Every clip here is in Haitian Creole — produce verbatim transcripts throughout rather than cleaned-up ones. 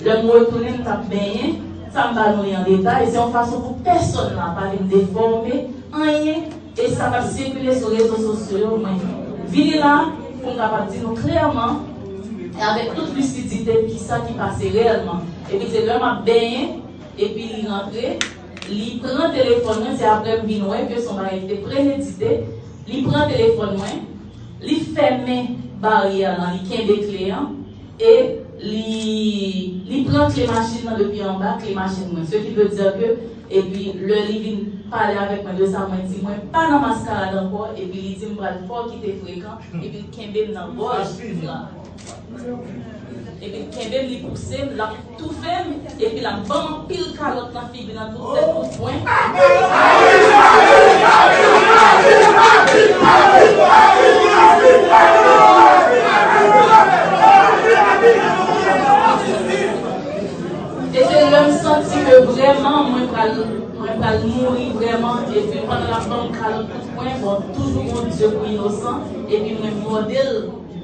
Lè m retounen, m t ap benyen, sa m ba nou li an detay, se yon fason pou pèsonn la pa vin defòme anyen, e sa k ap sikile sou rezo sosyo yo, mwen vini la pou m kapab di nou klèman e avèk tout lisidite kisa ki pase reyèlman. Epi se lè m ap benyen, epi li rantre, li pran telefòn mwen, se apre m vin wè ke se yon bagay ki te premedite, li pran telefòn mwen, li fèmen baryè lan, li kenbe kle an, e li, li pran kle machin nan depi anba kle machin mwen. Ce qui veut dire que, epi lè li vin pale avèk mwen de sa, mwen di mwen pa nan maskarad ankò, epi li di m pral fè w kite frekan, epi l kenbe m nan gòj. Epi l kenbe m, li pouse m, l ap toufe m, epi l ap ban m anpil kalòt nan figi, nan tout tèt, tout pwen. E se lè m santi ke vrèman mwen pral, mwen pral mouri vrèman, epi pandan l ap ban m kalòt tout pwen, bon, toujou Bondye pou inosan, epi mwen mòde l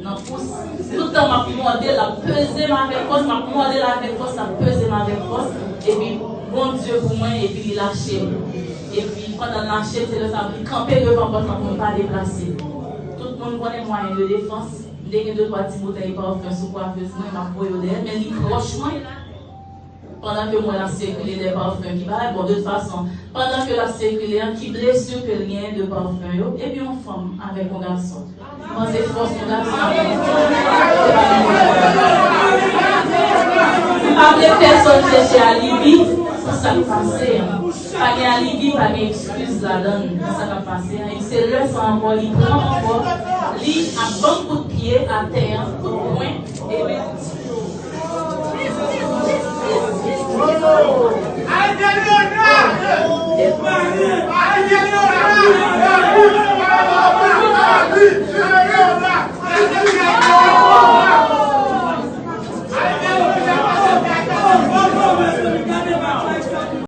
nan pous. Tout tan m ap mòde l, l ap peze m avèk fòs, m ap mòde l avèk fòs, l ap peze m avèk fòs, epi Bondye pou mwen, epi li lache m. Epi pandan l lache m, se lè sa a li kanpe devan pòt lan pou m pa deplase. Tout moun konnen mwayen de defans. M te gen de twa ti boutèy pafen sou kwafez mwen, m ap voye yo dèyè, men li pwòch mwen. Pandan ke mwen l ap sikile de pafen ki bagay, bon, de tout fason, pandan ke l ap sikile an, ki blesi ke l genyen de pafen yo, epi yon fanm avèk yon gason. M panse fòs yon gason. M pa vle pèsonn chèche alibi pou sa k pase an. Pa gen alibi, pa gen ekskiz ladan l pou sa k ap pase an. E se lè sa ankò, li pran m ankò, li ap ban m kout pye atè an, kout pwen, epi